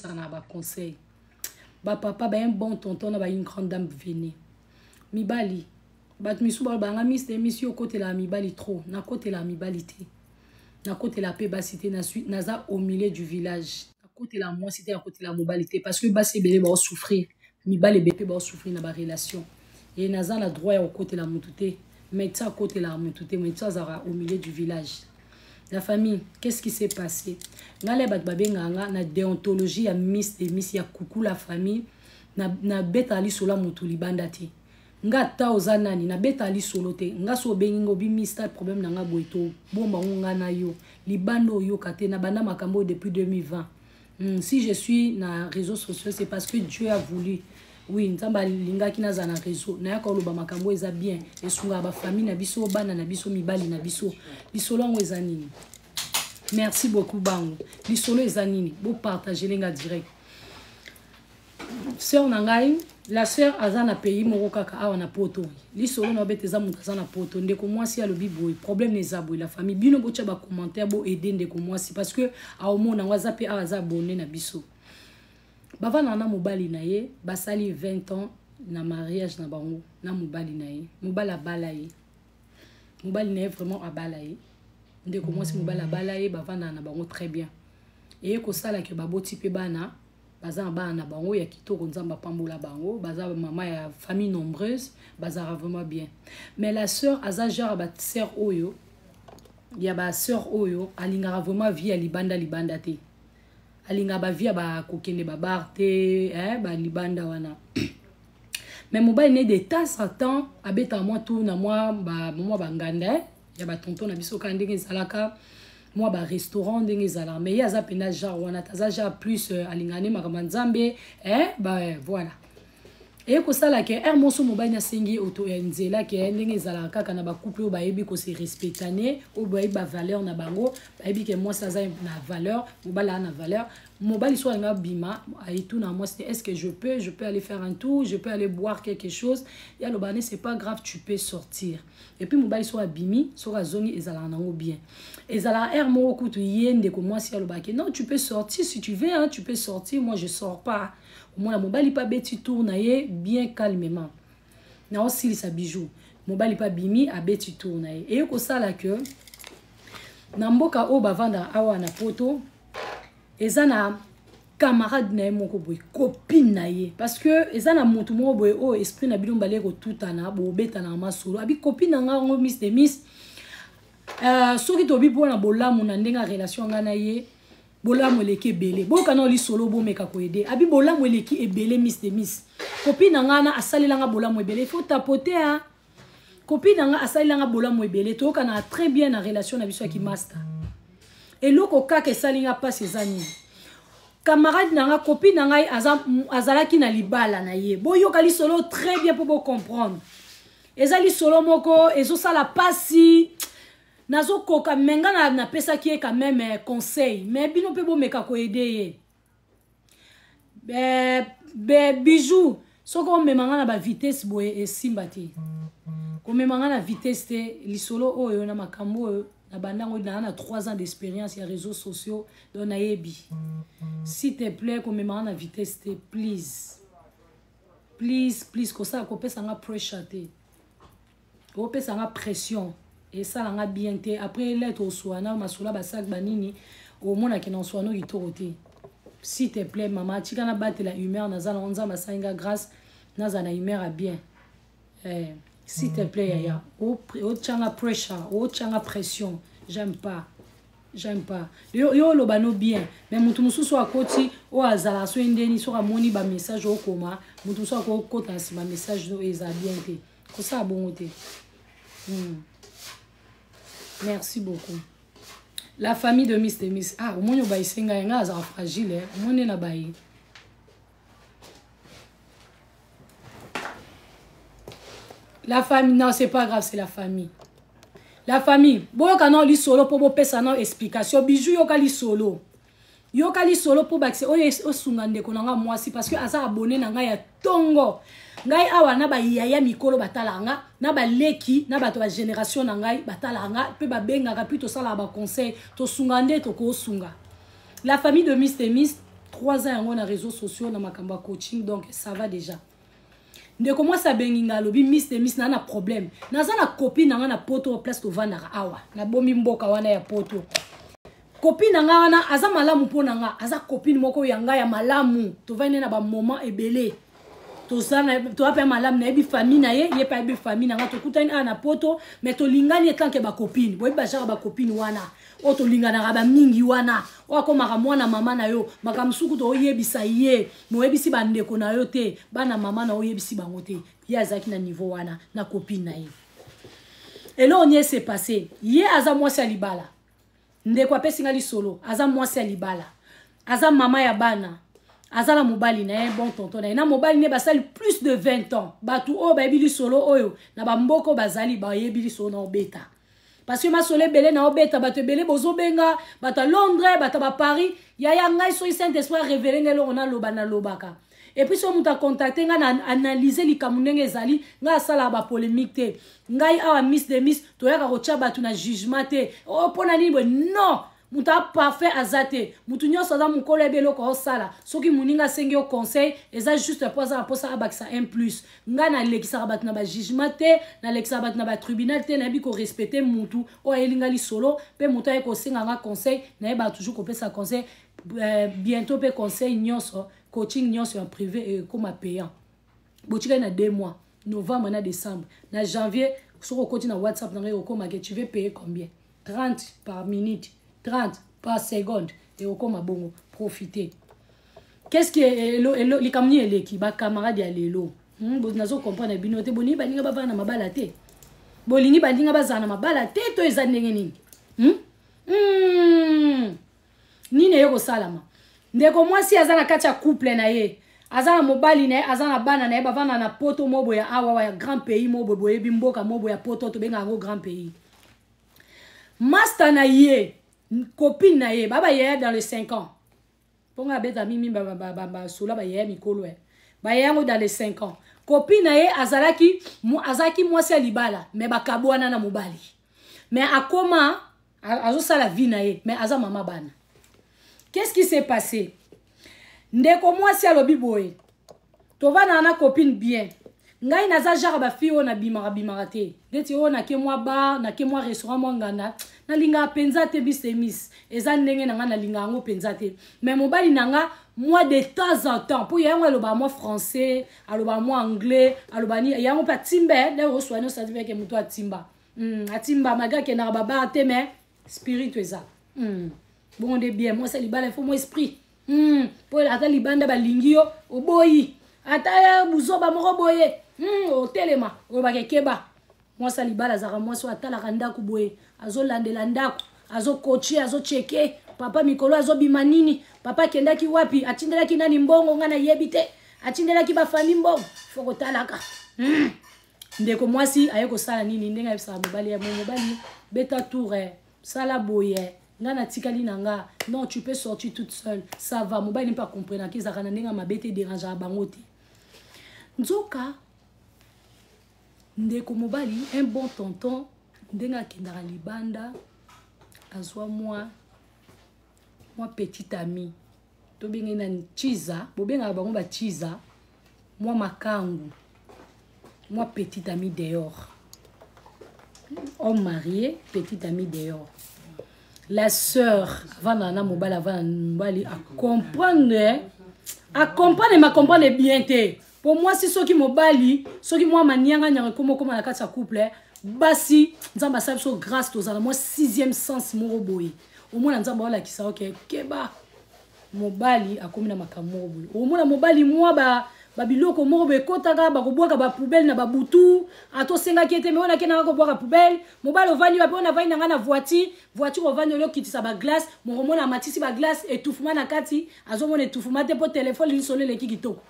Na ba conseil ba papa ba un bon tonton na ba une grande dame, venez. Mibali, bato misusu balobanga: "Miss de miss, yo okotelaka mibali trop." Nakotelaka mibali te, nakotela mpe basi te. Naza au milieu du village. Nakotela mwasi te, nakotela mobali te, parce que basi ebele baosouffrir, mibali ebele mpe baosouffrir na barelation. E naza na droit ya kokotela motu te. Médecin akotelaka motu te, médecin azalaka au milieu du village. La famille, qu'est-ce qui s'est passé? Ngai le bato babengaka nga na déontologie ya miss de miss ya kuku. La famille, nabetaka lisolo ya motu libanda te. Nga ata oza nani, nabetaka lisolo te. Nga so obengi nga, obimisa problème na nga boye, tobomba ngo nga na yo, libanda oyoka te. Na banda makambo oyo depuis 2020. Si je suis na réseaux sociaux, c'est parce que Dieu a voulu. Oui, Nzambe alingaki nazala na réseau, nayaka oloba makambo eza bien, esungaka bafamille na biso, bana na biso, mibali na biso. Lisolo yango eza nini? Merci beaucoup bango. Lisolo eza nini? Bopartage nga direct. Sœur na ngai, la sœur aza na pays moko kaka awa na Poto. Lisolo na obeta eza moto aza na Poto. Ndeko mwasi alobi boye, problème eza boye. La famille, bino botya bacommentaire, boaide ndeko mwasi, parce que aomona yango aza mpe awa, aza abonné na biso. Bavandaka na mobali na ye, basali 20 ans na mariage na bango na mobali na ye. Mobali abala ye, mobali na ye vraiment abala ye. Ndeko mwasi, mobali abala ye, bavandaka na bango très bien. Eye kosalaka baboti mpe bana, baza na bana na bango ya kitoko, Nzambe apambola bango, baza mama ya famille nombreuse, bazalaka vraiment bien. Mais la sœur aza genre ya basœur oyo, ya basœur oyo alingaka vraiment vie ya libanda libanda te, alingaka bavie ya bakokende babar te, eh, balibanda wana. Mais mobali ne, de temps en temps, abetaka mwa tour na mwa banganda, eh, ya batonton na biso kaka ndenge ezalaka, mwa barestaurant ndenge ezalaka. Mais ye aza mpenza genre wana te, aza genre plus alingaka nde makambo ya Nzambe, eh, ba, voilà. Eye kosala ke heure moso mobali asengi oto ya nzela ke ndenge ezalaka kaka na bacouple oyo bayebi kose respecter, oyo bayebi bavaleur na bango, bayebi ke mwasi aza na valeur, mobali aza na valeur. Mobali so alinga bima, ayetuna mwasi te: "Est ce que je peux aller faire un tour? Je peux aller boire quelque chose?" Ye aloba ne: "C'est pas grave, tu peux sortir." Et puis mobali so abimi, soki azongi, ezalaka nango bien. Ezalaka heure moko kutu ye ndeko mwasi alobaki: "Non, tu peux sortir si tu veux, hein, tu peux sortir, moi je sors pas." Omona mobali mpe abeti tour na ye bien calmement. Naosilisa bijou. Mobali mpe abimi, abeti tour na ye. Eye kosala ke na mboka oyo bavandaka awa na Poto, eza na camarade na ye moko boye, copine na ye, parce que eza na motu moko boye oyo esprit na bino mbale kotutana, bobetana masolo. Abi copine na nga yango, miss de miss, soki tobi mpona bolamu na ndenge ya relation nga na ye, bolamu eleki ebele. Boyoka na lisolo, bomeka koaider. Abi bolamu eleki ebele, miss de miss, copine na nga na asalelanga bolamu ebele. Il faut tapoter a copine na nga asalelanga bolamu ebele, toyokanaka très bien na relation na biso ya kimaster. Eloko kaka esali nga mpasi eza nini? Camarade na nga, copine na ngai, azalaki na libala na ye. Boyoka lisolo très bien mpo bocomprendre. Eza lisolo moko ezosala mpasi, nazokoka me nga napesaki ye quand même conseil, mais bino mpe bomeka koaider ye. Be, bijou, soki omema nga na bavitesse boye, esimba te. Komema nga na vitesse te. Lisolo oyo na makambo oyo na bandango naa na 3 ans d'expérience ya réseaux sociaux, donc nayebi. S'il te plaît, komema nga na vitesse te, please, please, please. Kosala kopesa nga pressure te, kopesa nga pression esalanga bien te. Après lettre oswana masolo basaki banini, omonaki na oswano kitoko te. S'il te plaît, mama, tika nabatela humeur naza nango. Nzambe asali nga grâce, naza na humeur ya bien. S'il te plaît, yaya, otyanga pressure, otyanga pression, j'aime pas, j'aime pas. Yo oloba no bien, mais motu mosusu akoti oyo azala so endeni, soki amoni bamessage okoma, motu mosusu akokota na nsima message no, ezala bien te. Kosala bongo te. Merci beaucoup, la famille de miss de miss. Ah, omoni obayise ngai, ngai azala fragile, omoni na baye. La famille, non, c'est pas grave, c'est la famille. La famille, boyoka na lisolo mpo bopesa na explication. Bijou, yoka lisolo, yoka lisolo mpo bakise oyo osunga ndeko na nga mwasi, parce que aza abonné na ngai ya ntongo. Ngai awa na bayaya mikolo batalaka nga, na baleki, na bato ya génération na ngai batalaka nga mpe babengaka, mpe tosalaka baconseil, tosunga nde tokosunga. La famille de miss de miss 3 3 ans yango na réseaux sociaux na makambo ya coaching, donc ça va déjà. Ndeko mwasi abengi nga, alobi: "Miss de miss, naa na problème, naza na copine na nga na Poto, place tovandaka awa." Nabomi mboka wana ya Poto. Copine na nga wana aza malamu mpo na nga, aza copine moko ya ngai ya malamu. Tovandi na bamoment ebele, toza mpe malamu, nayebi famille na ye, ye mpe ayebi famille na nga. Tokutani awa na Poto, mais tolingani en tant que bacopine. Boyebi bajaka bacopine wana oyo tolinganaka bamingi wana, oyo akomaka mwana mama na yo. Makambo suku toyebisa ye, moyebisi bandeko na yo te, bana mama na yo oyebisi bango te. Ye azalaki na niveau wana na copine na ye. Eloko nini ese passé? Ye aza mwasi ya libala. Ndeko apesi nga lisolo, aza mwasi ya libala, aza mama ya bana, aza na mobali na ye, bon tonton na ye. Na mobali ne basali plus de 20 ans. Bato oyo bayebi lisolo oyo na bamboka oyo bazali, bayebi lisolo na obeta, parce que masolo ebele na obeta, bato ebele bozobenga, bato ya Londres, bato ya baParis. Yaya ngai, soki Saint Esprit arévéler ngai eloko, naloba, nalobaka. Et puis soki moto acontacte ngai, na analyse likambo ndenge ezali. Ngai asalaka bapolémique te. Ngai awa, miss de miss, toyaka kotia bato na jugement te. O mpo na nini boye? Non, moto aparfait aza te. Motu nyonso aza mokolo, yebi eloko aosala. Soki moninga asengi yo conseil, eza juste mpo aza na mposa abakisa un plus. Ngai nalekisaka bato na bajugement te, nalekisaka bato na batribunal te. Nayebi korespecter mutu oyo ayeli nga lisolo, mpe moto aye kosenga nga conseil, nayebaka toujours kopesa conseil. Bientôt mpe conseil nyonso, coaching nyonso ya privé ekóma payant. Botikali na 2 mois, novembre na décembre. Na janvier, soki okoti na WhatsApp na ngai, okomake: "Tu veux payer combien?" 30 par minute, 30 par seconde, ekokoma bongo. Profiter. Qu'est-ce que likambo nini eleki? Bacamarade ya lelo, nazo comprendre bino te. Bolingi baninga bavanda na mabala te, bolingi baninga bazala na mabala te, to eza ndenge nini, Nini eye kosalama? Ndeko mwasi aza na kati ya couple na ye, aza na mobali na ye, aza na bana na ye, bavanda na Poto mobo ya awa ya grand pays mobo. Boyebi mboka mobo ya Poto, tobengaka yango grand pays. Master na ye, copine na ye, baba yeya dans les 5 ans, mponga abeta mimi basola, bayeya mikolo e bayeya yango dans les 5 ans. Copine na ye azalaki mwasi ya libala, mais bakabwana na mobali, mais akoma azosala vie na ye, mais aza mama bana. Qu'est-ce qui s'est passé? Ndeko mwasi alobi boye: "Tovandaka na copine bien. Ngai naza genre bafille oyo nabimaka bimaka te, neti oyo nake mwa bar, nake mwa restaurant, mwa nganda, nalingaka mpenza te. Bisemis eza ndenge na ngai, nalingaka yango mpenza te. Mais mobali na nga, mwa de temps en temps, mpo yango alobaka mwa français, alobaka mwa anglais, aloba ni yango mpe atimba nde oswa nyonso, atimbeke moto atimba, atimba malgré akendaka babar te, mais spirit eza. Bongo nde bien. Mwasi ya libala, il faut mwa esprit, mpo ata libanda balingi yo, oboyi ata buzoba moko boye, otelema, olobaka ekeba. Mwasi ya libala azalaka mwasi oyo atalaka ndako boye, azolandela ndako, azokoche, azocheke papa mikolo azobima nini, papa akendaki wapi, atindelaki nani mbongo, ngai nayebi te, atindelaki bafami mbongo, fo kotalaka. Ndeko mwasi aye kosala nini? Ndenge ayebisaka mobali ya mobali: "Beta tour, sala boye, nga natikali na nga. Non, tu peux sortir toute seule, ça va." Mobali mpe acomprenaki, ezalaka na ndenge ya mabe te, dérangeaka bango te. Nzoka ndeko mobali, un bon tonton, ndenge akendaka libanda, azwa mwa petit ami, tobenge nani, chiza, bobengaka bango bachiza, mwa makangu, mwa petit ami dehors, homme marié, petit ami dehors. La sœur avandaka na mobali, avanda na mobali, acomprendre, acomprendre, ma comprendre bien te. Po mwasi, soki mobali, soki mwa manianga nyanga ekoma okoma na kati ya couple, basi Nzambe asala biso grâce, tozala mwa sixième sens moko boye. Omona Nzambe aolakisa oke keba, mobali akomi na makambo moko boye. Omona mobali mwa babiloko moko boye ekɔtaka, bakobwaka bapoubelle na babutu, ata osengaki ete me oyo nakendaka kobwaka poubelle. Mobali ovandi wapi? Oyo navandi na ngai na voiture. Voiture ovandi, oli okitisa baglace moko, omona amatisi baglace, etouffement na kati, azomona etouffement te mpo telefone lisolo eleki kitoko.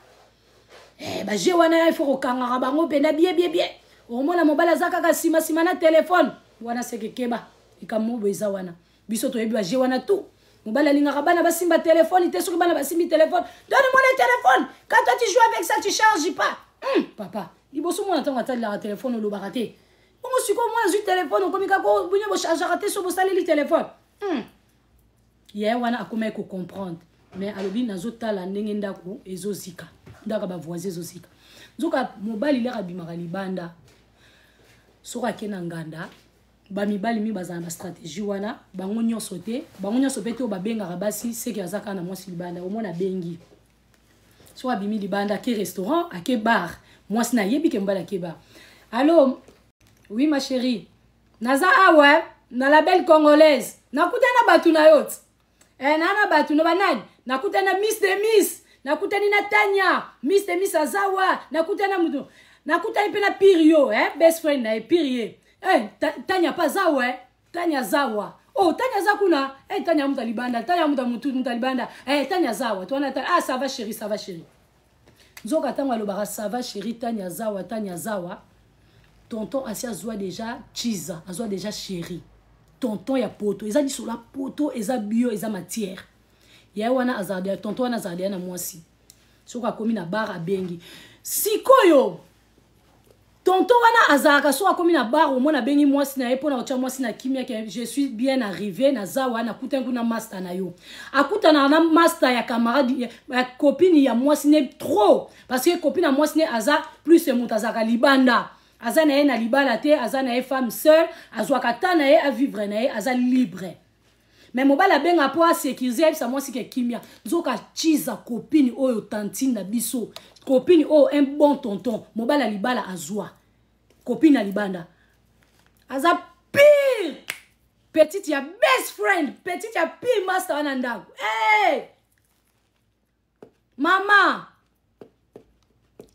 Baje wana il faut kokangaka bango mpenza bien bien bien. Omona mobali aza kaka nsima nsima na telefone wana, seke keba, likambo boye eza wana. Biso toyebi baje wana tu. Mobali alingaka bana basimba telefone te. Soki bana basimbi telefone: "Donne-moi le téléphone, quand toi tu joues avec ça, tu charges pas." Papa, liboso mwana ntango atalelaka telefone, olobaka te bongo. Sikoyo mwana azwi telefone, okomi kaka bino bochargeaka te, so bosaleli telefone. Ye wana akomaki kocomprendre. Mais alobi nazotala ndenge ndako ezozika, ndako ya bavoisin ezozika. Nzoka mobali lere abimaka libanda, soki ake na nganda, bamibali mingi bazala na bastratégie wana. Bango nyonso te, bango nyonso mpe te oyo babengaka basi seke aza kaka na mwasi libanda. Omona abengi, soki abimi libanda, ake restaurant, ake bar, mwasi na ayebi ke mobali ake bar. "Allo, oui ma chérie, naza awa na La Belle Congolaise, nakutani na bato na yo ti naa na bato na banani, nakutani na Miss de Miss, nakutani na Tania, Miss de Miss azawa, nakutani na mutu, nakutani mpe na pire yo best friend na ye pire ye Tania mpe azawa Tania azawa. Oh, Tania aza kuna Tania mutu alibanda, Tania mutu mutu mutu alibanda Tania azawa to wana. Ah, ça va chérie, ça va chérie." Nzoka ntango alobaka "ça va chérie, Tania azawa, Tania azawa", tonton asi azwa déjà chiza, azwa déjà chérie. Tonton ya poto, eza lisolo ya poto, eza bio, eza matière ye wana azala. Tonton wana azala deya na mwasi. Soki akomi na bar, abengi. Sikoyo tonton wana azalaka, soki akomi na bar, omona abengi mwasi na ye mpona kotya mwasi na kimia ke "Je suis bien arrivé, naza wana, akutani kuna master na yo." Akutanaka na master ya camarade ya copine ya mwasi ne trop, parce que copine ya mwasi ne aza plus moto azalaka libanda, aza na ye na libala te, aza na ye femme seule, azwaka ta na ye avivre na ye, aza libre. Mais mobali abenga mpo asécuriser, ayebisa mwasi ke kimia. Nzoka chiza copine oyo, tantine na biso, copine oyo un bon tonton, mobali ya libala azwa copine ya libanda, aza pire petite ya best friend, petite ya pire master wana ndako. Hey! Mama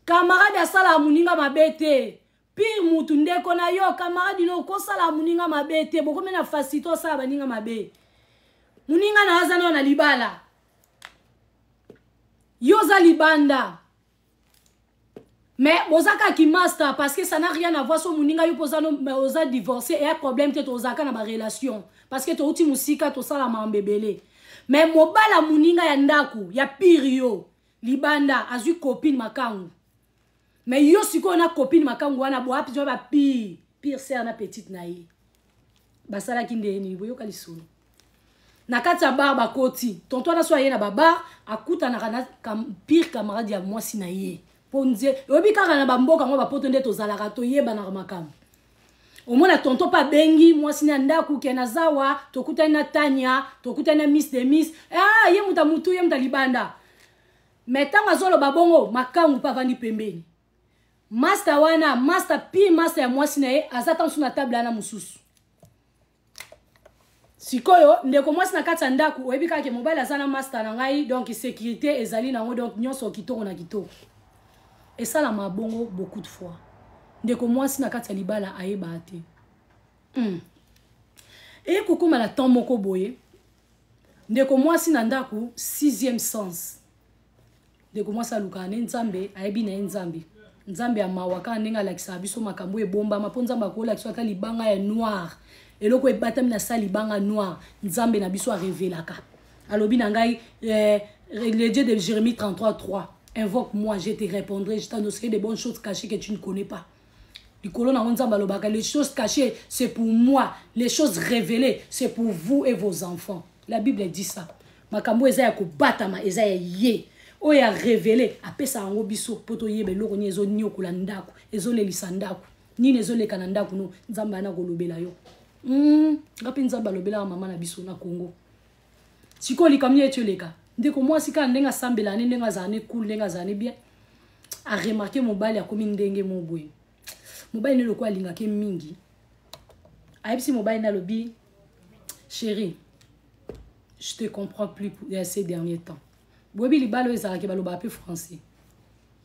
camarade asalaka moninga mabe te. Pire mutu, ndeko na yo, camarade no, okosala moninga mabe te. Bokomi na facilité osala baninga mabe. Moninga na aza nao na libala, yo oza libanda, mais boza kaka master, parce que ça n'a rien à voir. So moninga yo mpo oza divorcé, eya problème te, tozalaka na barelation parce que touti mosika, tosala makambo ebele. Mais mobala moninga ya ndako ya pire yo libanda azwi copine makangu. Mais yo sikoyo na copine makangu wana boapi ba pire pire sœur na petite na ye basalaki ndenge nini? Boyoka lisolo. Na kati ya bar bakoti, tonton wana so aye na babar, akutanaka na pire camarade ya mwasi na ye, mpo nze oyebi kaka na bamboka yango bapoto nde tozalaka, toyebanaka makambo. Omona tonton mpe abengi mwasi na ndako ke nazawa, tokutani na Tania, tokutani na Miss de Miss. Ah, ye moto amutu, ye moto alibanda. Mais ntango azoloba bongo, makangu mpe avandi pembeni. Master wana, master pire master ya mwasi na ye, aza ta mosusu na table wana mosusu. Sikoyo ndeko mwasi na kati ya ndako oyebi kaka ke mobali aza na master na ngai, donc sécurité ezali nango, donc nyonso kitoko na kitoko. Esalama bongo beaucoup de fois. Ndeko mwasi na kati ya libala ayebaka te. Eye kokóma na temps moko boye, ndeko mwasi na ndako, sixième sens, ndeko mwasi alukaka ne Nzambe, ayebi na ye Nzambe, Nzambe ya mawa kaka ndenge alakisaka biso makambo ebombama, mpo Nzambe akolakisa ata libanga ya noir, eloko ebatami na sa libanga noir. Nzambe na biso arevelaka, alobi na ngai le Dieu de Jérémie 33 3: "Invoque moi, je te répondrai, je t'annoncerai de bonnes choses cachées que tu ne connais pas." Likolo nango Nzambe alobaka: "Les choses cachées, c'est pour moi, les choses révélées, c'est pour vous et vos enfants." La Bible dit ça. Makambo eza ya kobatama eza ya ye, oyo ya révélé apesa yango biso mpo toyeba eloko nini ezoniokola ndako, ezolelisa ndako, nini ezoleka na ndako. No Nzambe ana kolobela yo. Nga mpe Nzambe alobelaka mama na biso na Congo. Sikoyo likambo nini eti oleka? Ndeko mwasi kaka ndenge asambela ne, ndenge azala ne cool, ndenge azala ne bien, aremarquer mobali akomi ndenge mo boye. Mobali ne lokola alingaki mingi, ayebisi mobali ne, alobi: "Chéri, je te comprends plus ces derniers temps." Boyebi libala oyo ezalaki, balobaka mpe français.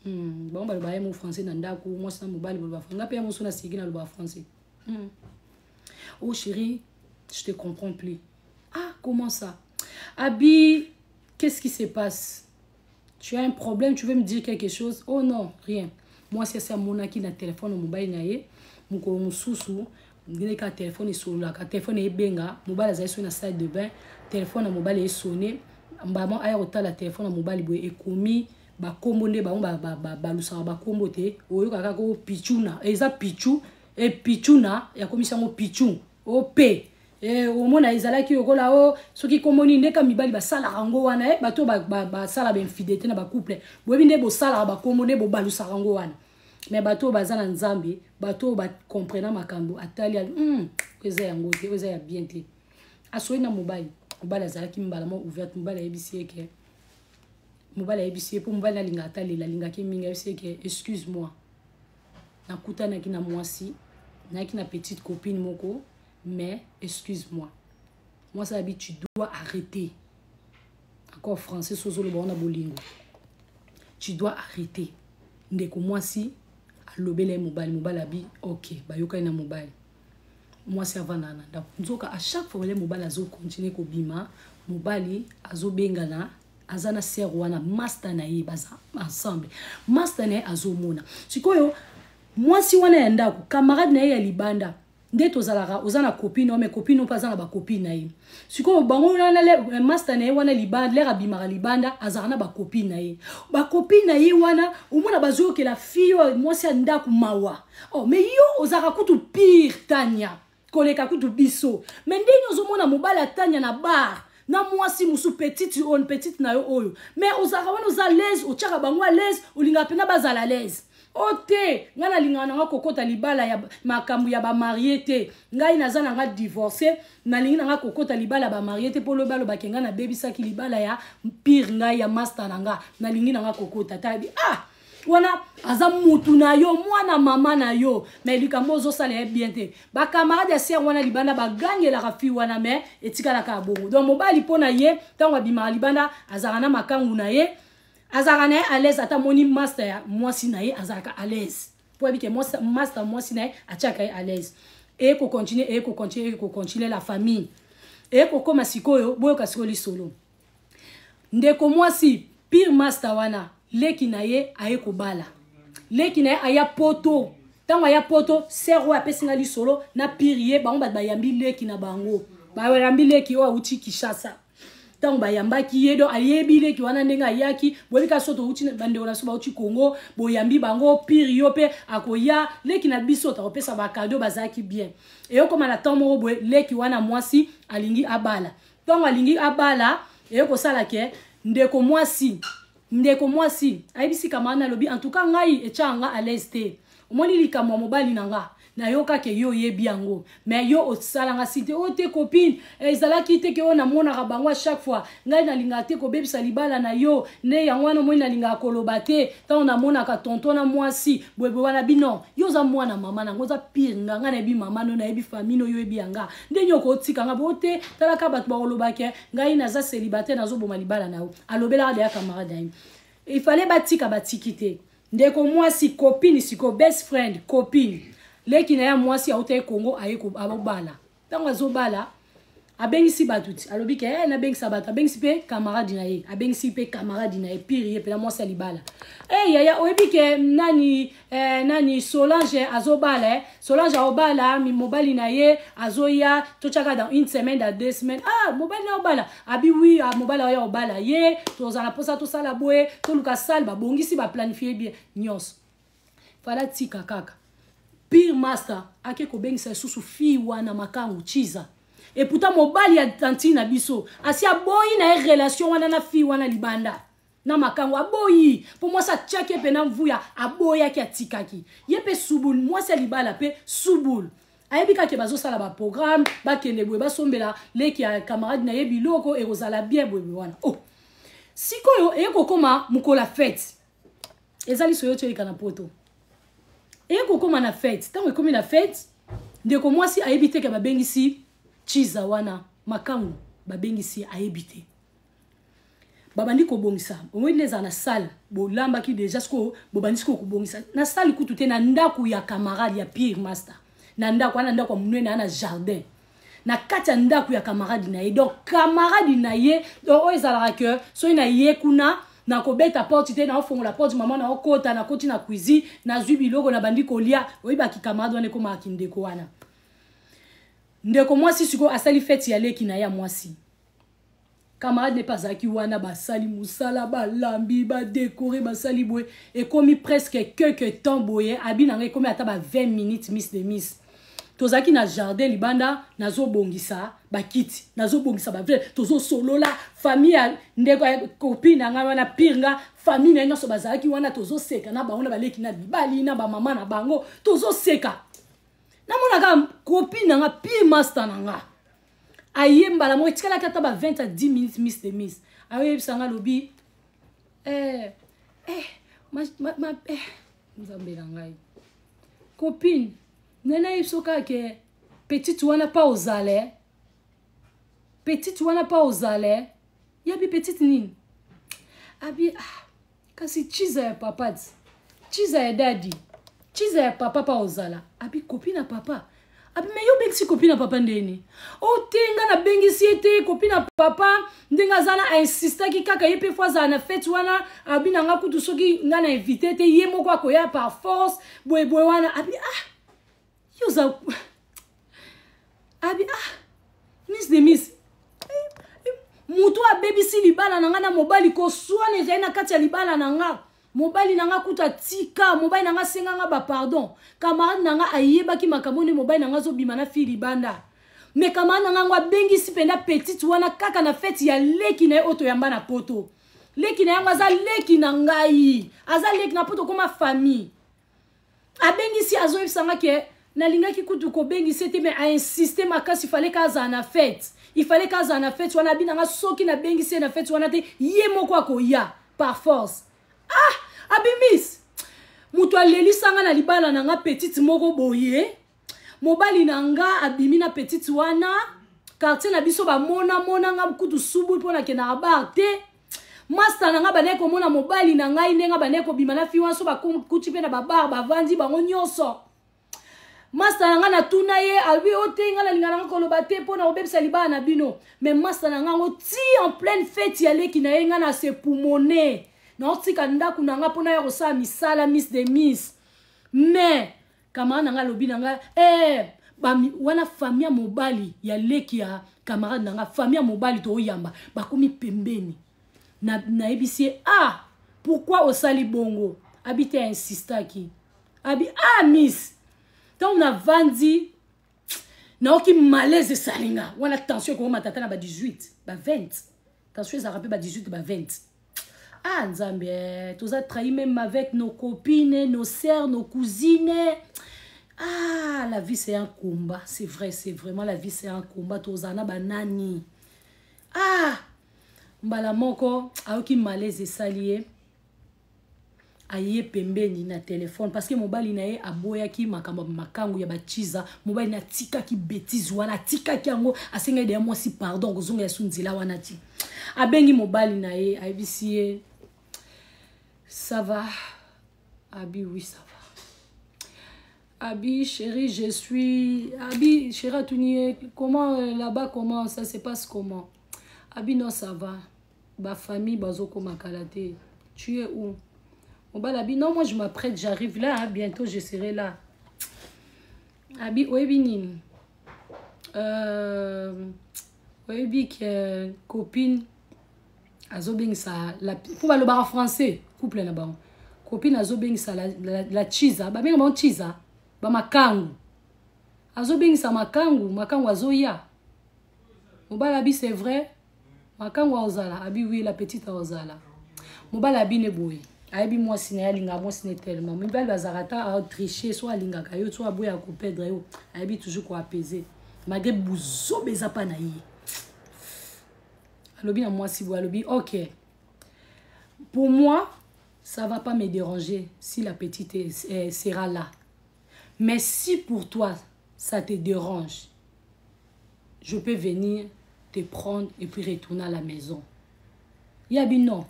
Bango balobaka ye mo français na ndako, mwasi na mobali baloba français. Nga mpe ya moso nasiki nalobaka français. "Oh chéri, je te comprends plus." "Ah, comment ça?" Abi: "Qu'est-ce qui se passe? Tu as un problème? Tu veux me dire quelque chose?" "Oh non, rien." Mwasi asi amonaki na telefone mobali na ye mokolo mosusu ndenge kaka telefone esololaka, telefone ebenga, mobali azali soki na salle de bain, telefone ya mobali esonner. Mbama aya kotala telefone ya mobali boye, ekomi bakombo nde bango balusaka bakombo te. Oyoka kaka o pichuna, eza pichu e pichuna, yakomisi yango pichu o p. Eh, omona ezalaki lokola o oh, soki kombo nini ndeka mibali basalaka yango wana eh, bato basala ba bainfidélité na bacouple, boyebi nde bosalaka bakombo nde bobalusaka yango wana. Mais bato oyo baza na Nzambe, bato oyo bacomprena makambo, atali eza yango te, oyo eza ya bien te. Asoyi na mobali, mobali azalaki mbala moko ouverte. Mobali ayebisi ye ke, mobali ayebisi ye, mpo mobali alingaka atalela, alingaki mingi, ayebisi ye ke: "Excuse moi, nakutanaki na mwasi, nayaki na petite copine moko, mais excuse moi." Mwasi abi: "Tu dois arrêter." Encore français so ozoloba wana bolingo, "Tu dois arrêter." Ndeko mwasi alobela ye mobali, mobali abi ok, bayokani na mobali. Mwasi avanda na ndako, nzoka à chaque fois wale mobali azocontinuer kobima, mobali azobengana, aza na sœur wana, master na ye, baza ensemble. Master na ye azomona sikoyo mwasi wana ya ndako, camarade na ye ya libanda. Nde tozalaka, oza na copine o, mais copine mpe aza na bacopine na ye. Sikoyo bango wana, master na ye wana libanda, l'heure abimaka libanda, azalaka na bacopine na ye. Bacopine na ye wana, omona bazoyokela fille oyo mwasi ya ndako mawa. Oh, mais yo ozalaka kutu pire tania koleka kutu biso, mais ndenge ozomona mobali atania na bar na mwasi mosu, petite oyo, petite na yo oyo, mais ozalaka wana, oza l'aise, otiaka bango à l'aise, olingaka mpena bazala l'aise. O te, ngai nalingaka nanga kokɔta libala ya makambo ya bamariés te. Ngai naza nanga divorcé, nalingi nanga kokɔta libala ya bamariés te, mpo lobi alobaki ngai nabebisaki libala ya pire ngai ya master na nga. Nalingi nanga kokɔta te. Abi ah wana aza mutu na yo, mwana mama na yo, mais likambo ozosala ye bien te. Bacamarade ya sœur wana libanda bagangelaka fille wana, mais etikalaka ya bongo. Donc mobali, mpo na ye, ntango abimaka libanda, azalaka na makangu na ye, azalaka na ye à l'aise. Ata moni master ya mwasi na ye, azalaka à l'aise, mpo yebi ke master mwasi na ye atiaka ye à l'aise. Eye kocontinuer, eye kocontinuer, eye kocontinuer, la famille. Eye kokóma sikoyo, boyoka sikoyo lisolo. Ndeko mwasi, pire master wana, leki na ye aye kobala. Leki na ye aya Poto. Ntango aya Poto, sœur oyo apesi nga lisolo na pire ye, bango bato bayambi leki na bango, bayambi leki oyo awuti Kinshasa. Ntango bayambaki ye, do ayebi leki wana ndenge ayaki. Boyebi kaka so touti, bandeko na biso bauti Congo, boyambi bango, pire yo mpe akoya, leki na biso takopesa bacadeaux. Bazalaki bien. Eyokoma na ntango moko boye, leki wana mwasi alingi abala. Ntango alingi abala, eye kosala ke ndeko mwasi ayebisi camarade, alobi: "En tout cas, ngai etyaka nga à l'aise te. Omoni likambo ya mobali na nga, nayokaka yo oyebi yango, mais yo osalanga si te." Oyo te, copine, ezalaki te ke oyo namonaka bango à chaque fois. Ngai nalingaka te kobebisa libala na yo, nde yango wana omoni nalingaka koloba te. Ntango namonaka tonton na mwasi boyeboye wana, bino, yo oza mwana mama nango, oza pire nga. Ngai nayebi mama no, nayebi famille no, yo oyebi yanga. Ndenge okotika nga bo te, talaka bato bakolobake ngai naza célibataire, nazoboma libala na yo. Alobelaka deya camarade na ye, ifale batika, batiki te. Ndeko mwasi, copine sikoyo, best friend, copine, leki na ye mwasi auta ye Kongo, aye abobala. Ntango azobala, abengisi bato ti alobi ke eh, nabengisa bato. Abengisi mpe camarade na ye, abengisi mpe camarade na ye pire, ye mpena mwasi ya libala. E yaya, oyebi ke nani, eh, nani, Solange azobala, eh? Solange aobala, mobali na ye azoya, totyaka dans une semaine, dans 2 semaines. Ah, mobali na obala? Abi oui. Ah, mobali aoya obala ye, tozala mposa tosala boye, toluka salle, babongisi, baplanifier bien nyonso. Fala tika kaka pire master ake kobengisa lisusu fille wana makangu chiza. Et pourtant mobali ya tantine na biso asi aboyi na ye relation wana na fille wana libanda na makango. Aboyi mpo mwasi atiaki ye mpe mvuya, aboyaki, atikaki ye mpe subul. Mwasi ya libala mpe subul, ayebi kaka bazosala baprogramme, bakende boye, basombela leki ya camarade na ye biloko, ekozala bien boye wana. Oh, sikoyo eye kokóma mokolo ya fête, eza liso oyo toyeleka na Poto. Eye kokóma na fête, ntango ekómi na fête, ndeko mwasi ayebi te ke babengisi chiza wana makangu, babengisi, ayebi te. Babandi kobongisa, omoi nde ezala na salle, bolambaki déjà. Sikoyo bobandi sikoyo kobongisa na salle kutu te, na ndako ya camarade ya pire master, na ndako wana, ndako ya monene aya na jardin, na kati ya ndako ya camarade na ye. Donc camarade na ye, donc oyo ezalaka ke soki na ye kuna, nakobeta porte te, naofongola porte, mama, naokota, nakoti na cuisine, nazwi biloko, nabandi kolia. Oyebaki camarade wana ekomaka ndeko wana. Ndeko mwasi sikoyo asali fête ya leki na ye ya mwasi. Camarade ne mpe azalaki wana. Basali mosala, balambi, badécorer, basali boye. Ekomi presque quelque temps boye, abi na ngai ekomi ata ba 20 minutes miss de miss. Tozalaki na jardin libanda, nazobongisa bakiti, nazobongisa bavre, tozosolola famille ya ndeko ya copine na ngai wana, pire nga famille na ye nyonso bazalaki wana, tozoseka na bango, na baleki na mibali na bamama na bango, tozoseka. Namonaka copine na nga, pire master na nga, aye mbala moko, etikalaki ata ba 20 à 10 minutes, miss de miss ayoyebisa nga, alobi eh, eh, ma, ma, ma, eh, nzambe na ngai, copine nene ayebi so kaka ke petite wana pa ozala, petite wana pa ozala. Yabi petite nini? Abi ah, kasi chiza ya papa ti, chiza ya dadi, chiza ya papa pa ozala. Abi copine na papa. Abi me yo obengisi copine na papa ndeni? O te, nga nabengisi ye te, copine na papa ndenge aza na ainsistaki kaka ye mpe fo azala na fete wana. Abi na nga kutu soki nga na invité te, ye moko akoya par force, boyeboye wana. Abi ah, yo oza. Abi ah, miss de miss, moto abebisi libala na nga na mobali, koswana ezali na kati ya libala na nga. Mobali na nga kutu atika, mobali na nga asenga nga bapardon. Camarade na nga ayebaki makambo nde mobali na nga azobima na fille libanda, me camarade na nga yango abengisi mpenza petite wana kaka na fete ya leki na ye oyo toyamba na poto. Leki na yango aza leki na ngai, aza leki na poto, okoma famille. Abengisi, azoyebisa nga ke nalingaki kutu kobengisa te, mais ainsiste makasi, fallait ka azala na fete, il fallait ka azala na fete wana. Abi na nga soki nabengisi ye na fete wana te, ye moko akoya par force. Ah, abimis moto alelisa nga na libala na nga, petite moko boye, mobali na nga abimi na petite wana. Quartier na biso bamonamona nga kutu subu mpo nakendaka bar te. Master na nga bandaki komona mobali na ngai ndenge bandaki kobima na fi wana, so bakuti mpe na babar, bavandi bango nyonso. Master na nga, natuna ye, alobi o te, nga nalinga nanga koloba te mpo na kobebisa libala na bino, mais master na nga yango ti en pleine fête ya leki na ye, nga na sepumone, naotika ndako na nga mpona ya kosala misala, miss de miss. Mais camarade na nga alobi na nga eh, wana famille ya mobali ya leki ya camarade na nga, famille ya mobali toyamba, bakomi pembeni. Nayebisi ye: ah, pourquoi osali bongo? Abi te, ainsistaki. Abi ah, miss, ntango navandi naoki malaise esali nga wana, tension ekokoma tata na ba 18 ba 20, tension ezalaka mpe ba 18 ba 20. Ah nzambe, eh, toza trahi même avec nos copines, nos sœurs, nos cousines. Ah, la vie, c'est un combat. C'est vrai, c'est vraiment, la vie, c'est un combat. Tozala na banani? Ah, mbala moko ayoki malaise esali ye, aye pembeni na telefone, parce que mobali na ye aboyaki makambo ya makangu ya bachiza. Mobali na atikaki bétise wana, atikaki yango, asengaki deya mwasi pardon, kozonga ya su nzela wana ti. Abengi mobali na ye, ayebisi ye: ça va? Abi oui, ça va. Abi chéri, je suis. Abi chéri, atuni ye: comment là-bas, comment ça se passe, comment? Abi non, ça va, bafamille bazokoma kala te. Tu es où? Mobali abi non, moi je m'apprête, j'arrive là, hein, bientôt je serai là. Abi oyebi nini? Oyebi ke copine azobengisa, mpo balobaka français, couple na bango, copine azobengisa la chiza, babenga bango chiza, bamakangu, azobengisa makangu, makangu azoya. Mobali abi: c'est vrai, makangu aozala? Abi oui, la petite aozala. Mobali abi ne boye, ayebi mwasi na ye, alingaka mwasi ne tellement. Mibali bazalaka ata atriche, so alingaka yo, so aboya koperdre yo, ayebi toujours koapaiser malgré buzoba eza mpa na ye. Alobi na mwasi boye, alobi: ok, pour moi ça va pas me déranger si la petite sera là, mais si pour toi ça te dérange, je peux venir te prendre et puis retourner à la maison. Yabi non,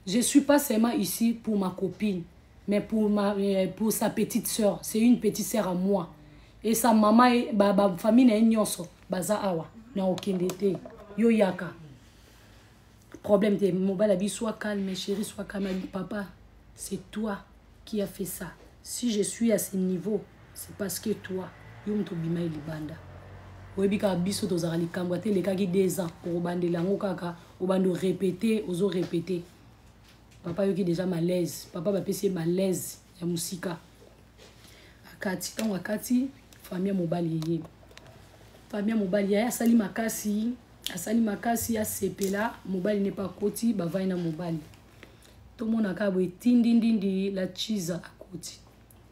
je suis pas seulement ici pour ma copine, mais pour sa petite sœur. C'est une petite sœur à moi et sa maman e, ba, ba famille na ye nyonso baza awa, na okende te, yo yaka, problème te. Mobali abi: sois calme chérie, sois calme. Abi: papa, c'est toi qui a fait ça. Si je suis à ce niveau, c'est parce que toi, yo moto obima ye libanda. Oyebi kaka biso tozalaka, likambo ate elekaki 2 ans, okobandela yango kaka, obanda orépéter, ozorépéter. Papa ayoki déjà malaise, papa bapesi ye malaise ya mosika. Akati, ntango akati Famille ya mobali eye, famille ya mobali yaye asali makasi, asali makasi asepela mobali ne mpe akoti, bavai na mobali. Tomona kaka boye tindindindi la chiza akoti.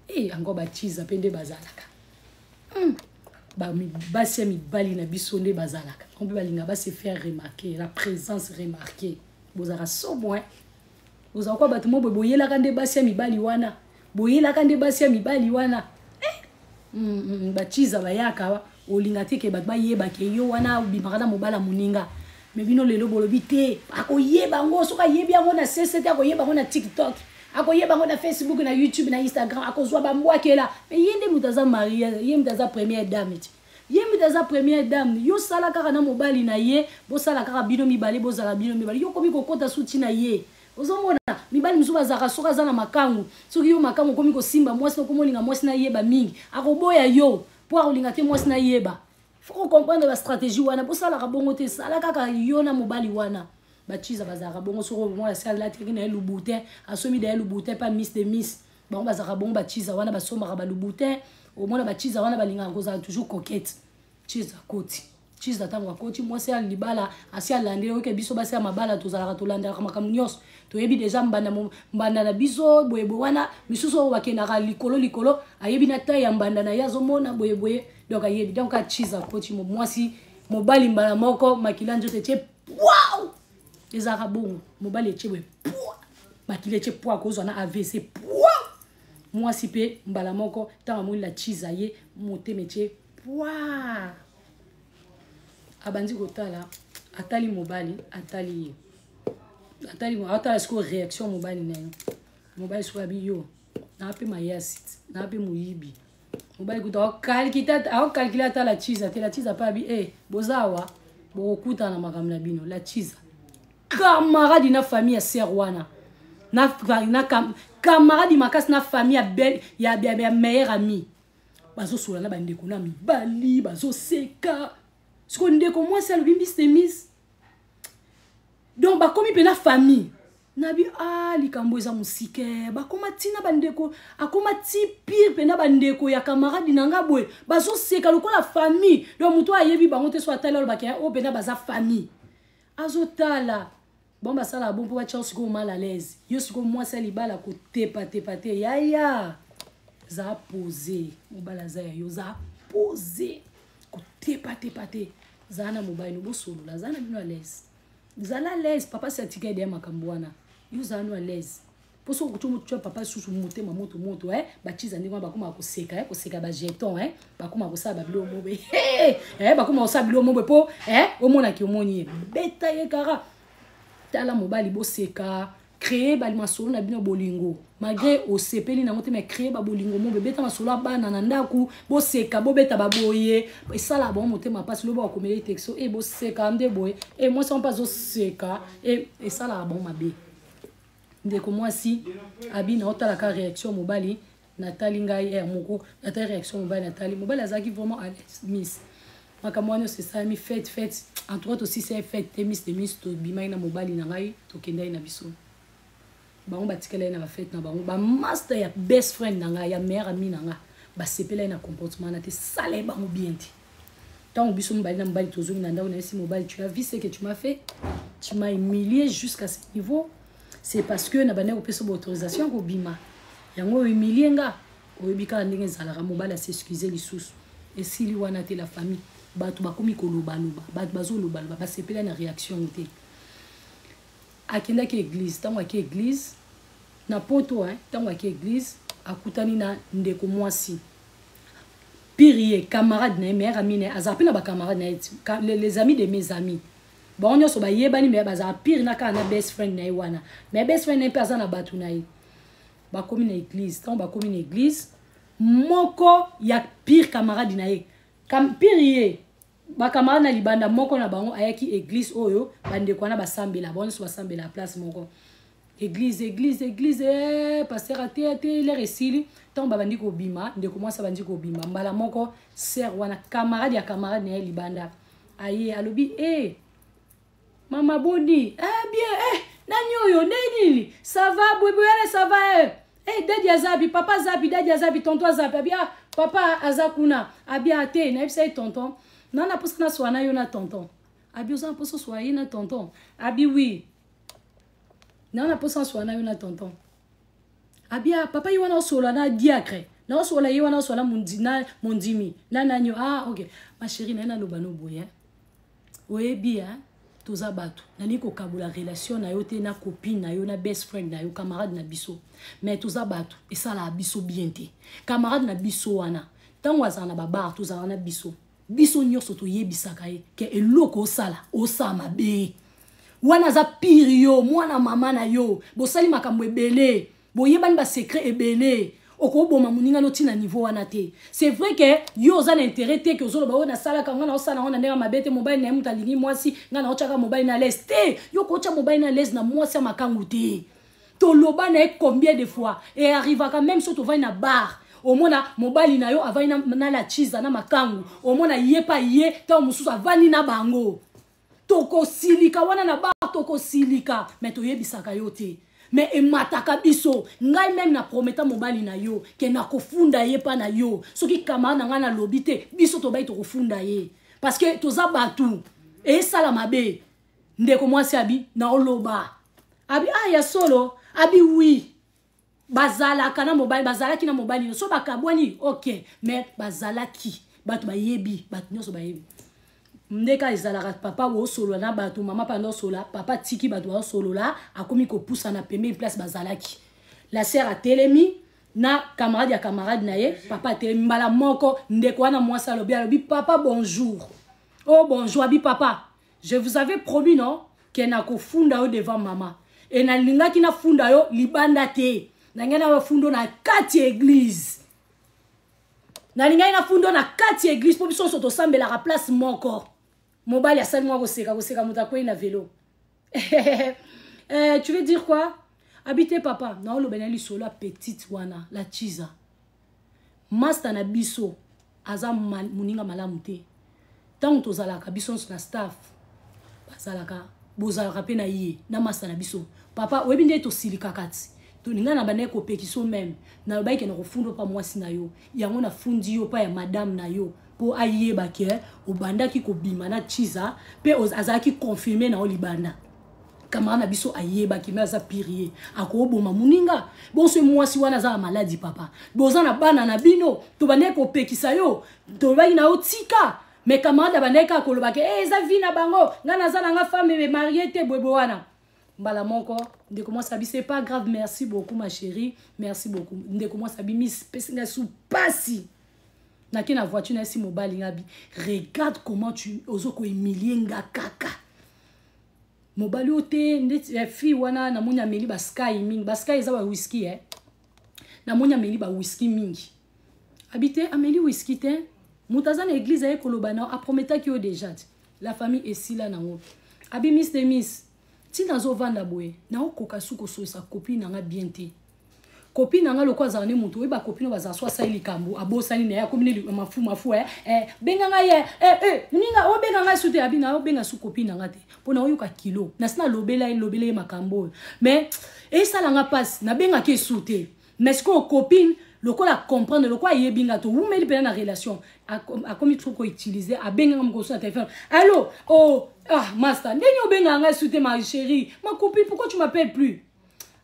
E yango bachiza mpe nde bazalaka, Basi ya mibali na biso nde bazalaka bango mpe balinga ba se faire remarquer, la présence remarquer. Bozalaka somo, eh? Bozala kwa bato mo boye, boyelaka nde basi ya mibali wana, boyelaka nde basi ya mibali wana, eh? Bachiza bayaka, olinga te ke bato bayebake yo wana obimaka na mobala moninga. Me bino lelo bolobi te, akoyeba yango. Soki ayebi yango na cc te, akoyeba yango na TikTok, akoyeba yango na Facebook, na YouTube, na Instagram, akozwa bambwakela. Me ye nde moto aza marié, ye moto aza première dame ti, ye moto aza première dame. Yo sala kaka na mobali na ye, bosala kaka bino mibale, bozala bino mibale. Yo komi kokɔta suti na ye. Ozomona mibali mosusu bazalaka, soki aza na makangu, soki yo makangu okomi kosimba mwasi, okomi olinga mwasi nayeba mingi, akoboya yo mpo akolinga te mwasi nayeba. Faut comprendre bastratégie wana. Bosalaka bongo te, sala kaka yo na mobali wana. Bachiza bazalaka bongo. Soki mwana asi alataki na ye Louboutin, asomi da ye Louboutin pa miss de miss, bango bazalaka bongo. Bachiza wana basombaka baLouboutin. Omona bachiza wana balingaka kozala toujours coquette. Chiza akoti, chiza ntango akoti, mwasi ya libala asi alandeli. Oyoke biso basi ya mabala tozalaka, tolandelaka makambo nyonso, toyebi deja mbanda, mbanda na biso boyeboye wana. Misusu oyo bakendaka likolo likolo, ayebi na taille ya mbanda na ye, azomona boyeboye, donc ayebi. Donc achiza akoti, mwasi mobali mbala moko makila nzoto etie pwau. Ezalaka bongo, mobali etie boye pwa, makila etie pwa, akozwa na AVC pwa. Mwasi mpe mbala moko ntango amoni la chiza ye, motema etie pwa, abandi kotala, atali mobali, atali ye, atali, atala sikoyo réaction mobali na ye. Mobali sikoyo abi yo naa mpe mayasi, naa mpe moyibi. Mobali kuta aocalculer, ata la chiza te. La chiza mpe abi e boza awa, bokokutana na makambo na bino. La chiza camarade na famille ya sœur wana, na camarade makasi na famille ya, belle, ya meilleur ami. Bazosola na bandeko na mibali, bazoseka. Sikoyo ndeko mwasi alobi miss de miss, donc bakomi mpena famille nabi. Ah, likambo eza mosike, bakoma ntina bandeko, akoma ti pire mpena bandeko ya camarade na nga boye, bazoseka lokola famille. Donc moto ayebi bango te, so atali, alobaki oyo mpena baza famille. Azotala bon, basalaka bon mpo batya sikoyo mal à l'aise. Yo sikoyo mwasi ya libala, kotepatepa te yaya, za pose. Mobali aza ya yo, za pose, kotepatepa te. Zala na mobali no, bosolola, zala na bino à l'aise, zala à l'aise. Papa si atika ede ya makambo wana, yo zala no à l'aise. Mpo soki okotya papa susu motema moto moto, eh, bachiza ndenge wana bakómaka koseka, eh, koseka bajeton, eh, bakómaka kosala babilo mobe, eh, bakómaka kosala bilo mobe mpo, eh, omonaki, omoni ye, beta ye kaka. Tala mobali, boseka, créer bamasolo na bino bolingo, malgré osepeli nango te, mais créer babolingo mobe, beta masolo ya bana na ndako, boseka, bobeta baboye, esala bango motema mpasi. Lobi bakomela texto e boseka nde boye e mwasi wango mpe azoseka e esalaka bango mabe. Ndeko mwasi abi na otalaka réaction mobali, natali ngai ere moko, natali réaction mobali, natali mobali azalaki vraiment à l'aise. Miss, makambo wana nyonso esalami, fête fête, en tout cas tosisa ye fête te. Miss de miss, tobimaki na mobali na ngai, tokendaki na biso, bango batikala ye na bafête na bango. Bamaster ya best friend na ngai, ya meilleur ami na ngai, basepela ye na comportement na te, sala ye bango bien te. Ntango biso mobali na mobali tozongi na ndako, nayesi mobali: "Tu as vu ce que tu m'as fait? Tu m'as humilié jusqu'à ce niveau. C'est parce que na bandaki kopesa baautorisation ya kobima, yango ohumilie nga." Oyebi kaka ndenge ezalaka, mobali as'excuse lisusu. Esili wana te, la famille. Bato bakomi kolobaloba, bato bazolobaloba, basepela na réaction te. Akendaki église. Ntango ake église na poto, ntango ake église, akutani na ndeko mwasi pire ye camarade na ye, meilleur ami na ye. Azala mpe na bacamarade na ye, les amis de mes amis, bango nyonso bayebani, me bazala pire na kaka na best friend na ye wana. Mais best friend na ye mpe aza na bato na ye. Bakomi na église. Ntango bakomi na église, moko ya pire camarade na ye, pire ye bacamarade na libanda, moko na bango ayaki église oyo bandeko wana basambela, bango nyonso basambela place moko. Église, église, église, eh, pasteur ate ate, l'heure esili. Ntango babandi kobima, ndeko mwasi abandi kobima, mbala moko sœur wana, camarade ya camarade na ye libanda, aye, alobi: "E mama, boni?" "Eh, bien." "Eh, nani oyo? Nde nini? Ça va?" Boyeboye wana, "Ça va." "Eh, eh, dadi azapi? Papa azapi? Dadi azapi? Tonton azapi?" Abi: "Ah, Papa aza kuna. Abi ate, nayebisa ye tonton. Nana posa na swana yo na tonton. Abi oza na posa oswa ye na tonton. Abi oui. Nana posa swana yo na tonton. Abi ah, papa ye wana osola na diacre. Na osola ye wana osola na mondimi. Na nani ah OK. Ma chérie na naloba no boye. Oyebi hein? Toza bato nalingi kokabola relation na yo te na copine na yo na best friend na yo, camarade na biso, mais toza bato, esalaka biso bien te. Camarade na biso wana, ntango azala na babar, tozalaka na biso, biso nyonso toyebisaka ye ke eloko osala, osala mabe wana aza pire. Yo mwana mama na yo, bosali makambo ebele, boyebani basecret ebele, okoboma moninga no ntina niveau wana te. C'est vrai ke yo oza na intérêt te ke ozoloba oyo nasalaka nga, naosala yango na ndenge mabe te. Mobali na ye moto alingi mwasi, nga naotyaka mobali na l'aise te. Yo kootya mobali na l'aise na mwasi ya makangu te. Toloba na ye combien de fois e arrivaka même so tovandi na bar, omona mobali na yo avandi na la chiza na makangu, omona ye pa ye ntango mosusu avandi na bango, tokosilika wana na bar, tokosilika, me toyebisaka yo te, me emataka biso. Ngai meme na prometa mobali na yo ke nakofunda ye mpa na yo soki camarade na ngai nalobi te. Biso tobai, tokofunda ye parce que toza bato, esala mabe. Ndeko mwasi abi naoloba, abi ah, ya solo? Abi oui, bazalaka na mobali, bazalaki na mobali, so bakabwani, ok, mais bazalaki, bato bayebi, bato nyonso bayebi ndeka ezalaka. Papa osolola na bato, mama mpe andosolola, papa tiki bato baosolola, akomi kopusana pembeni place bazalaki. La sœur atelemi na camarade ya camarade na ye, papa atelemi mbala moko. Ndeko wana mwasi alobi, alobi: "Papa, bonjour." "Oh, bonjour." Abi: "Papa, je vous avais promis non ke nakofunda yo devant mama e nalingaki nafunda yo libanda te, nangai nafunda yo na kati ya église, nalingaki nafunda yo na kati ya église mpo biso nyonso tosambelaka place moko." Mobali asali mwa koseka koseka, moto akwei na velo. Eh, tu veux dire quoi? Abi te, papa, naoloba na lisolo ya petite wana la chiza. Master na biso aza moninga malamu te. Ntango tozalaka biso nyonso na staff, bazalaka, bozalaka mpe na ye na master na biso. Papa, oyebi nde tosilikaka ti tolinga na bandaki kopekisa meme, nalobaki ke na kofunda mpa mwasi na yo. Yango nafundi yo mpa ya madame na yo mpo ayeba ke obandaki kobima na chiza mpe azalaki confirme na yo libanda. Camarade na biso ayebaki, me aza pire, ye akoboma moninga. Bonso mwasi wana aza na maladi. Papa, boza na bana na bino, tobandaki kopekisa yo, tolobaki na yo tika, mais camarade abandaki kaka kolobaka e eza vie na bango, ngai naza na nga femme mariée te, boyeboye wana. Mbala moko ndeko mwasi abi: "C'est pas grave, merci beaucoup ma chérie, merci beaucoup." Ndeko mwasi abi: "Miss, pesi ngai su pasi, nake na voiture nayesi mobali nga bi regarde comment tu ozo kohumilie nga kaka." Mobali oyo te, ndeti fille wana namoni ameli basky mingi, basky eza bawhisky, eh. Namoni ameli bawhisky mingi. Abi te, ameli whisky te, moto aza na église aye koloba na aprometaki yo déjà te. La famille, esila nango. Abi: "Miss de miss, ntina azovanda boye, naokoka su kosolisa copine na nga bien te. Copine na nga lokola azala ne moto oyeba copine oyo bazala so asali likambo, abosani na ye, akomi ne mafu mafu, eh, eh, benga ngai ye, eh, eh, ninga obenga ngai su te." Abi na obenga su copine na nga te mpo na oyoka kilo nasi nalobela ye, lobela ye makambo oyo, mais esalanga mpasi, nabengaki esu te. Mais sikoyo copine lokola comprendre, lokola ayebi nga, towumeli mpena na relation, akomi trop koutiliser, abenganga mokoso na téléphone: "Allo, oh, ah, master, ndenge obengaka ngai su te? Ma chérie, ma copine, pourquoi tu m'appelles plus?"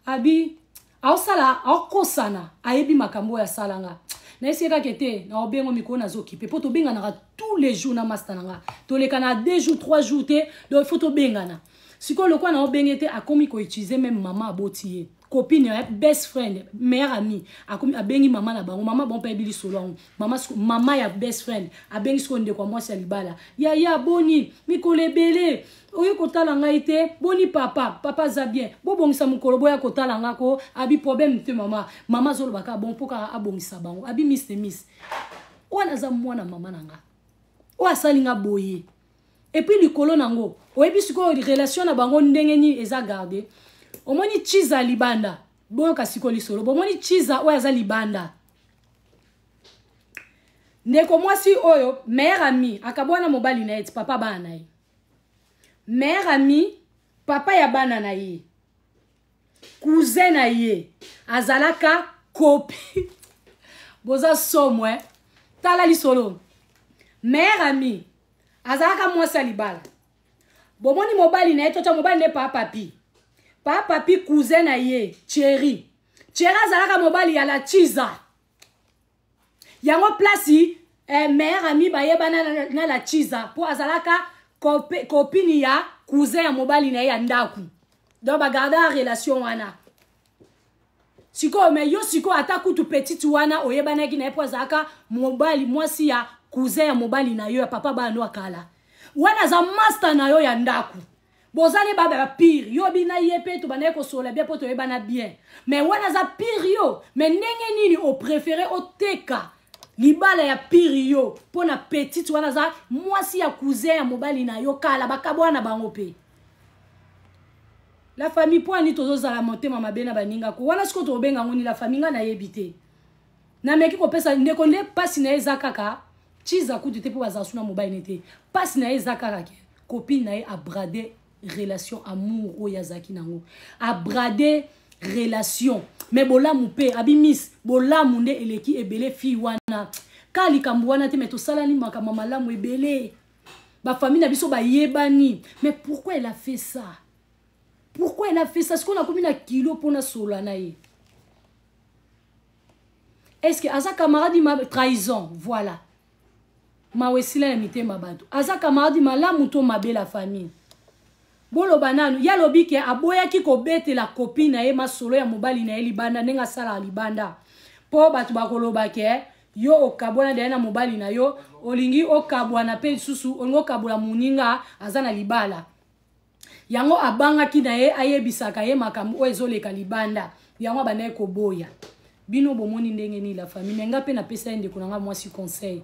Abi aosala, aokosana, ayebi makambo oyo asalanga. Nayesi kaka te na obengo mikolo nazokipe mpo tobenganaka tous les jours na master na nga, toleka na 2 jours, 3 jours te, donc il faut tobengana. Sikoyo lokola na obenge te, akomi koutiliser même mama aboti ye, copine, best friend, meilleure amie, akomi abengi mama na bango. Mama bango mpe ayebi lisolo yango. Mama, mama ya best friend abengi sikoyo ndeko ya mwasi ya libala: "Yaya, boni mikolo ebele oyo kotala ngai te? Boni papa? Papa aza bien? Bobongisa mokolo boya kotala nga ko." Abi: "Problème te, mama." Mama azoloba kaka bon mpo kaka abongisa bango. Abi: "Miss de miss, wana aza mwana mama na nga oyo asali nga boye." Et puis likolo nango, oyebi sikoyo relation na bango ndenge nini eza garde. Omoni chiza libanda, boyoka sikoyo lisolo. Bomoni chiza oyo aza libanda, ndeko mwasi oyo meilleure amie akabwana mobali na ye ti papa bana na ye, meilleure amie, papa ya bana na ye, cousin na ye azalaka copine. Boza somo, eh? Tala lisolo. Meilleur ami azalaka mwasi ya libala. Bomoni mobali na ye, totya mobali nde papa papi. Papa papi cousin na ye Thierry. Thierry azalaka mobali ya la Chiza. Yango place meilleur ami bayebana na la Chiza mpo azalaka copine ya cousin ya mobali na ye ya ndako. Donc bagarda relation wana. Sikoyo me yo sikoyo ata kutu petite wana oyebanaki na ye mpo azalaka mobali mwasi ya cousin ya mobali na yo ya papa bana no akala. Wana aza master na yo ya ndako. Bozali ba ba pire yo bina ye pe to banaye kosola bien po toyebana bien. Mais wana aza pire yo, mais ndenge nini o préférer oteka libala ya pire yo mpo na petite wana aza mwasi ya cousin ya mobali na yo kala bakabwana bango pe. La famille po ani tozozala motema mabe na baninga ko wana sikoyo tokobenga ngo ni la famille nga nayebi te. Nameki kopesa ndeko nde pasi na ye eza kaka Chiza kutu te mpo bazala suna mobali ne te. Pasi na ye eza kaka ke copine na ye abrade relation amour oyo azalaki nango. Abrade relation mais bolamu pe abi miss bolamu nde eleki ebele fille wana. Ka likambo wana te mais tosalani makambo malamu ebele. Ba famille na biso bayebani. Mais pourquoi elle a fait ça? Pourquoi elle a fait ça? Sikoyo nakomi na kilo mpona sola na ye. Est-ce que aza camarade ma trahison? Voilà. Mawe esila na mitema bato. Aza camarade malamu to mabe la famille. Boloba nanu, ya lobi ke aboyaki kobetela copine na ye masolo ya mobali na ye libanda ndenge asalaka libanda. Po bato bakoloba ke yo okabwana deya na mobali na yo, olingi okabwana pe lisusu, olingi okabola moninga aza na libala. Yango abangaki na ye ayebisaka ye makambo oyo ezoleka libanda. Yango abandaki koboya. Bino bomoni ndenge nini la famille, mais nga pe napesa ye ndeko na nga mwasi conseil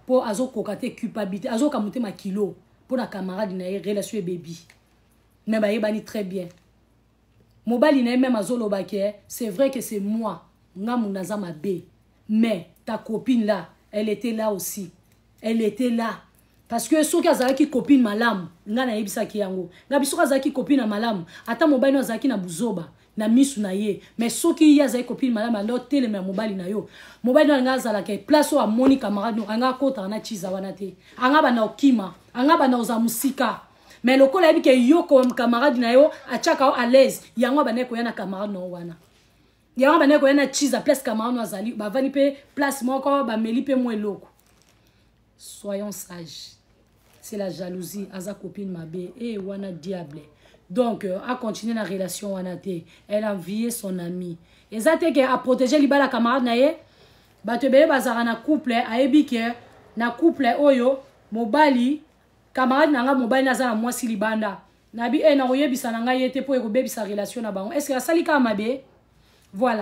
po azokoka te culpabilité, azoka motema kilo po na camarade na ye relation ebebi. Mais bayebani très bien. Mobali na ye même azoloba ke c'est vrai que c'est moi nga mundu aza mabe, mais ta copine là, elle était là aussi. Elle était là. Parce que soki azalaki copine malamu, nga nayebisaki yango. Nga biso azalaki copine malamu, ata mobali no azalaki na buzoba na misu na ye, mais soki ye azalaki copine malamu, ando telema ya mobali na yo. Mobali no anga azalaka place oyo amoni camarade no, anga akotaka na chiza wana te. Anga banda okima, anga banda oza musika. Mais lokola yebi ke yo comme camarade na yo, atiaka yo à l'aise, yango abandaki koya na camarade na yo wana. Yango abandaki koya na chiza place camarade no azali, bavandi pe place moko, bameli pe mwa eloko. Soyons sages. C'est la jalousie, aza copine mabe et wana diable. Donc a continuer la relation wana te. Elle a envié son ami. Eza te ke a protéger libala camarade na ye. Bato ebele bazaka na couple, ayebi ke na couple oyo mobali camarade na nga mobali naza na mwasi libanda. Nabi na koyebisa na ngai ye te po ekobebisa relation na bango. Est-ce que asali kaka mabe? Voilà.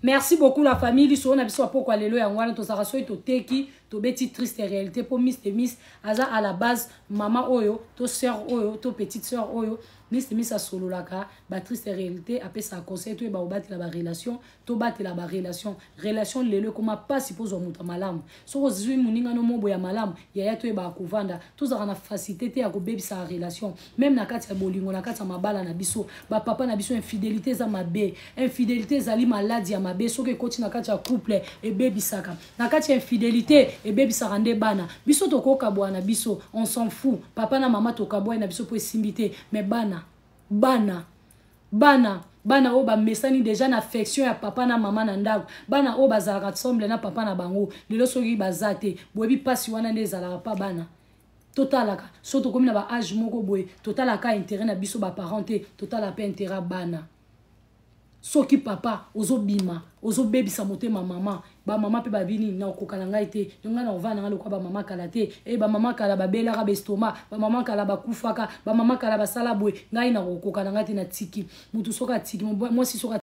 Merci beaucoup la famille. Liso na biso pokwa lelo yango wana tozaka soki toteki tobeti triste réalité po Miss de Miss aza à la base mama oyo to sœur oyo to petite sœur oyo Miss de Miss asololaka ba triste réalité apesa conseil to ba obatela ba relation to batela ba relation relation lelo ekoma pasi po zwa moto malamu soko ozwi moninga no mobo ya malamu yaya to eba kovanda tozaka na facilité te ya kobebisa relation même na kati ya bolingo na kati ya mabala na biso ba papa na biso infidélité eza mabe infidélité ezali maladie ya mabe soki ekoti na kati ya couple ebebisaka na kati ya infidélité ebebisaka nde bana biso tokokabwana na biso on s'en fout papa na mama tokabwana na biso po esimbi te mais bana bana bana bana oyo bamesani déjà na affection ya papa na mama na ndako bana oyo bazalaka ensemble na papa na bango lelo soki baza te boyebi pasi wana nde ezalaka pa bana totalaka so tokomi na ba âge moko boye totalaka intérêt na biso ba parents te totalaka pe intérêt bana soki papa ozobima ozobebisa motema mama ba mama pe babini na okoka na ngai te ngai na ovanda na ngai lokola ba mama kala te e ba mama kala babelaka ba estomac ba mama kala bakufaka ba mama kala basala boye ngai na okoka na ngai te na tiki mutu soki atiki mwasi soki.